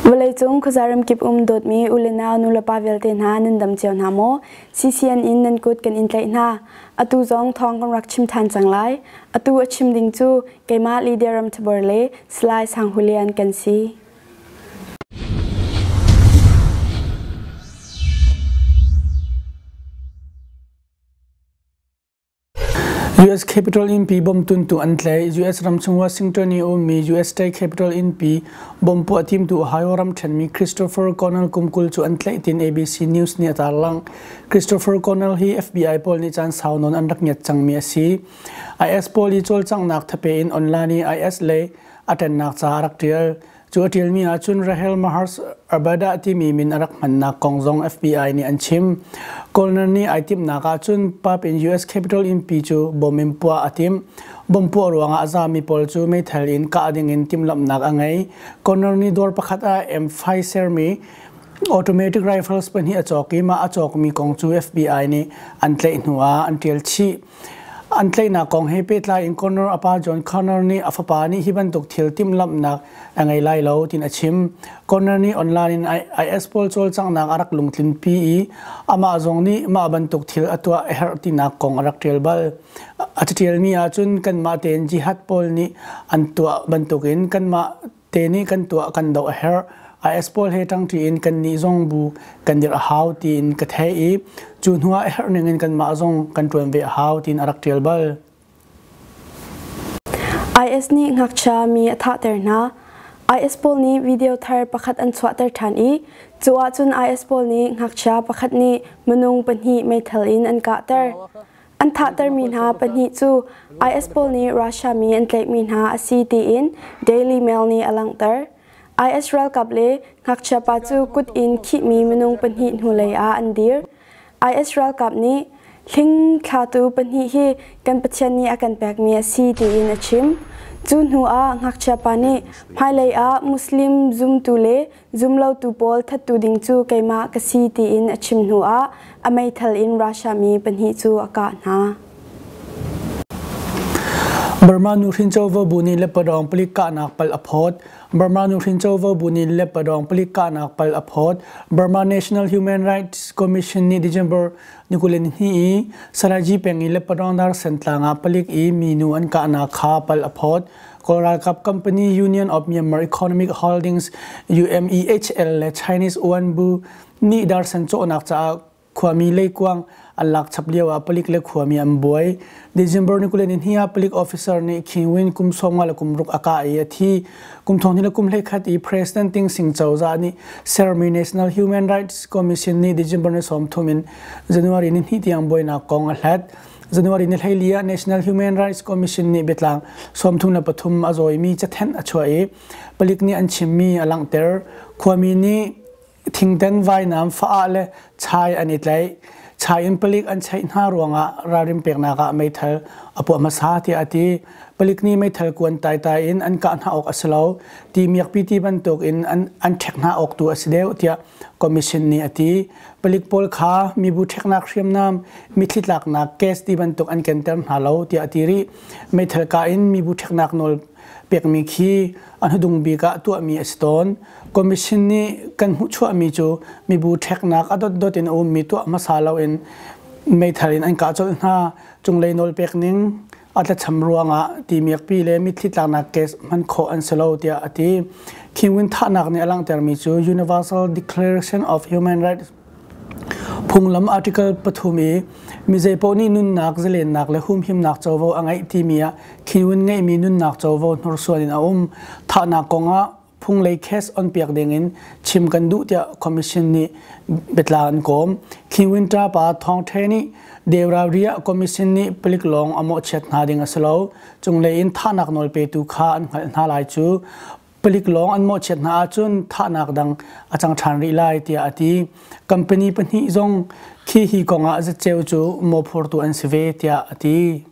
Vawleicung khuaza ramkip um dawtmi u le nau nulepa vialte hna nan dam cio hna maw? CCN in nan kut kan in tlaih hna. Atu zong thawng kan rak chim than cang lai. Atu a chim ding cu keimah Lydia Ramthabor le Salai Sang Hulian kan si. US Capitol innpi bomtuntu an tlaih. US ramchung Washington i ummi US State Capitol innpi bom puah timtu Ohio ram ṭhenmi Christopher Connell kum 20 cu an tlaih tiin ABC News nih a tarlangh. Christopher Connell hi FBI pawl nih caan sau nawn an rak ngiat cangmi a si. IS pawl i cawlcanghnak thape in online i IS lei a ṭannak ca a rak ṭial. Cu a ṭialmi ahcun Rahel Mahars Abada timi min a rak hmannak kong zong FBI nih an chim. Colner nih ai timhnak ahcun pub in US Capitol innpi cu bom in puah a timh. Bom puah ruangah a zami pawl cu meithal in kah dingin timhlamhnak a ngei. Conner nih dawr pakhat ah M5 sermi automatic rifles pahnih a cawk i mah a cawkmi kong cu FBI nih an tlaih hnu ah an ṭial chih. An tlaihnak kong he pehtlai in Connor a pa John Connor nih a fapa nih hi bantuk thil timhlamhnak a ngei lai lo tiin a chim. Connor nih online in IS pawl cawlcanghnak a rak lungtlinpi i amah zong nih mah bantuk thil a tuah a herh tinak kong a rak ṭial bal. A caṭialmi ahcun kanmah tein jihad pawl nih an tuah bantukin kanmah te nih kan tuah kan doh a herh. IS pawl he ṭangṭi in kannih zong bu kan dirh a hau tiin ka theih i cu hnuah a herh ning in kanmah zong kan ṭuan ve a hau tiin a rak ṭial bal. IS nih ngakchia mi a thahter hna. IS pawl nih video thar pakhat an chuahter ṭhan i cu ahcun IS pawl nih ngakchia pakhat nih minung pahnih meithal in an kahter. An thahtermi hna pahnih cu IS pawl nih Russia mi an tlaihmi hna a si tiin Daily Mail nih a langhter. IS ralkap le ngakchia pa cu kut in khihmi minung pahnih hnulei ah an dir. IS ralkap nih hling thlatu pahnih hi kan Pathian nih a kan pekmi a si tiin a chim. Cu hnu ah ngakchia pa nih hmailei ah Muslim zumtu le Zumlotu pawl thattu ding cu keimah ka si tiin a chim hnuah a meithal in Russia mi pahnih cu a kah hna. Burma nuhrin covo bu nih Lepadawng palik kahnak pal a phawt. Burma nuhrin covo bu nih Lepadawng palik kahnak pal a phawt. Burma National Human Rights Commission nih December ni 22 i Saraji peng i Lepadawng dar sentlang ah palik i minu an kahnak kha pal a phawt. Kawl ralkap company Union of Myanmar Economic Holdings UMEHL le Chinese Uanbu nih darsan cawhnak caah khuami leikuang an lak chap lio ah palik le khuami an buai. December ni 20 ni ah palik officer nih King Win kum 50 le kum ruk a kah i a thi. Kum thong le kum 11 i President Ting Sing cozah nih sermi National Human Rights Commission nih December ni 30 in January ni hnih tiang buainak kong a hlat. January ni 14 ah National Human Rights Commission nih biatlang 33 a zawimi cathanh a chuah i palik nih an chimmi a langhter. Khuami nih thingten vainam faah le chai an i tlaih. Chai in palik an cheih hna ruangah ralrin peknak ah meithal a puah hmasa tiah a ti. Palik nih meithal kuan taitai in an kah hna awk a si lo. Ti miakpi ti bantuk in an an ṭhek hna awk tu a si deuh tiah commission nih a ti. Palik pawl kha mibu ṭheknak hriamnam, mitthli tlaknak gas ti bantuk an kenter hna lo tiah a ti rih. Meithal kah in mibu ṭheknak nawl pekmi khi a hnudung bik ah tuahmi a si tawn. Commission nih kan hmuhchuahmi cu mibu ṭheknak a dotdot in a ummi tuah hmasa loin meithal in an kah colh hna. Cunglei nawl pek ning a tlacham ruangah ti miakpi le mitthli tlaknak gas hman khawh an si lo tiah a ti. Kingwin thahnak nih a langhtermi cu Universal Declaration of Human Rights phunglam article pathum i mi zeipaoh nih nunnak, zalennak le humhimnak covo a ngeih timi ah Kingwin ngeihmi nunnak covo hnorsuan in a um. Thahnak kongah phunglei case on piak dingin chim kan duh tiah commission nih biatla an kawm. Khin Ṭa pa Thawng Ṭhe nih Deurauria commission nih palik lawng a mawhchiat hna ding a si lo. Cunglei in thahnak nawl petu kha an hngalh hna lai cu palik lawng an mawhchiat hna ahcun thahnak dang a cang ṭhan rih lai tiah a ti. Company pahnih zong khi hi kongah zatceu cu mawhphurtu an si ve tiah a ti.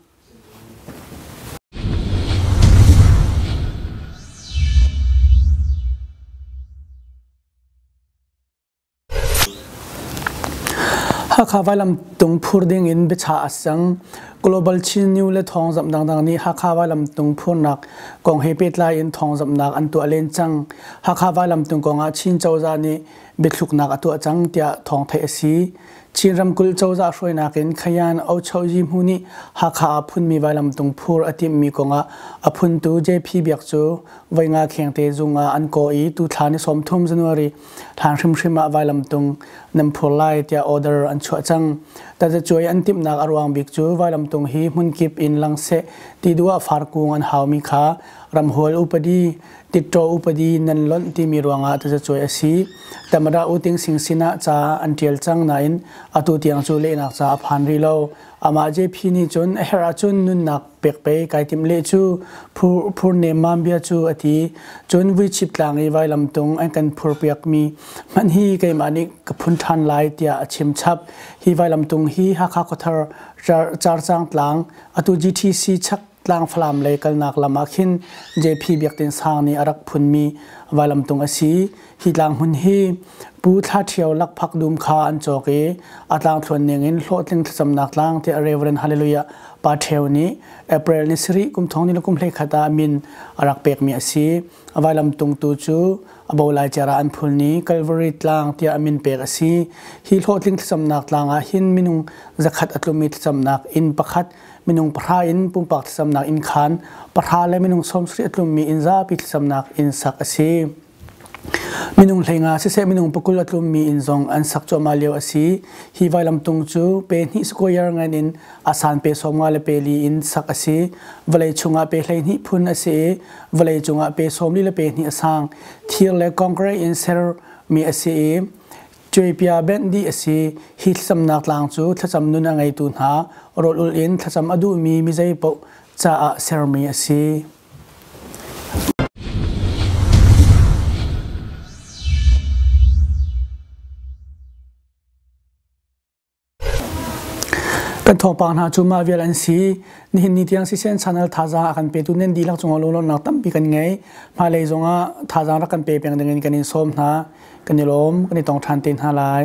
Hakha vailamtung phur ding in biachah a sang. Global Chin New le thawngzamh dangdang nih Hakha vailamtung phurnak kong he pehtlai in thawngzamhnak an tuah len cang. Hakha vailamtung kong ah Chin cozah nih biathluknak a tuah cang tiah thawng theih a si. Chin ramkulh cozah hruainak in Khayan Ochohyi Hmu nih Hakha ah phunmi vailamtung phur a timhmi kong ah a phuntu JP Biak cu voinga khengte zung ah an kawh i tuthla ni 30 January hlan hrimhrim ah vailamtung nan phur lai tiah order an chuah cang. Tazacuai an timhnak a ruang bik cu vailamtung hi hmunkip in lang seh ti duh ah farkung an haumi kha ramhual upadi Titṭaw upadi nan lonh timi ruangah tazacuai a si. Tamada U Ting Sing sinah ca an ṭial cang nain atu tiang cu lehnak ca a phan rih lo. Amah JP nih cun a herh ahcun nunnak pek pei kai timh leh cu phur nemmam bia cu a ti. Cun vuichip tlang i vailamtung an kan phurpiakmi hmanh hi keimah nih ka phun ṭhan lai tiah a chim chap. Hi vailamtung hi Hakha Khuathar Carcang tlang atu GTC chak Tlang Falam lei kalnak lam ah khin JP Biak Tin Sang nih a rak phunmi vailamtung a si. Hi tlang hmun hi Pu Thla Ṭhio lakphak dum kha an cawk i a tlangthluan ning in hlawhtling thlacamnak tlang tiah Reverend Hallelujah Pa Ṭheo nih April ni sarih kum thong ni le kum 11 ah min a rak pekmi a si. A vailamtung tu cu a bo lai cer ah an phul ni Calvary tlang tiah a min pek a si. Hi hlawhtling thlacamnak tlang ah hin minung zakhat a tlummi thlacamnak inn pakhat minung pahra in pumpak thlacamnak inn khaan pahra le minung 70 a tlummi inn zapi thlacamnak inn sak a si. Minung hleinga siseh minung pakul a tlummi inn zong an sak cuahmah lio a si. Hi vailamtung cu pe hnih square ngan in a san pe 50 le pe li in sak a si. Vawlei chungah pe 12 phun a si i vawlei cungah pe 42 le pe hnih a sang. Thir le concrete in sermi a si i Cuaipia benh dih a si. Hi thlacamnak tlang cu thlacam nun a ngeitu hna rawl ulh in thlacam a duhmi mi zeipaoh caah sermi a si. Kan thawngpang hna cu mah vial an si. Nihin ni tiang sisen channel thazaang a kan petu nan dihlak cungah lunglawmhnak tampi kan ngei. Hmailei zongah thazaang rak kan pe peng dingin kan in sawm hna. Kan i lawm, kan i tong ṭhan te hna lai.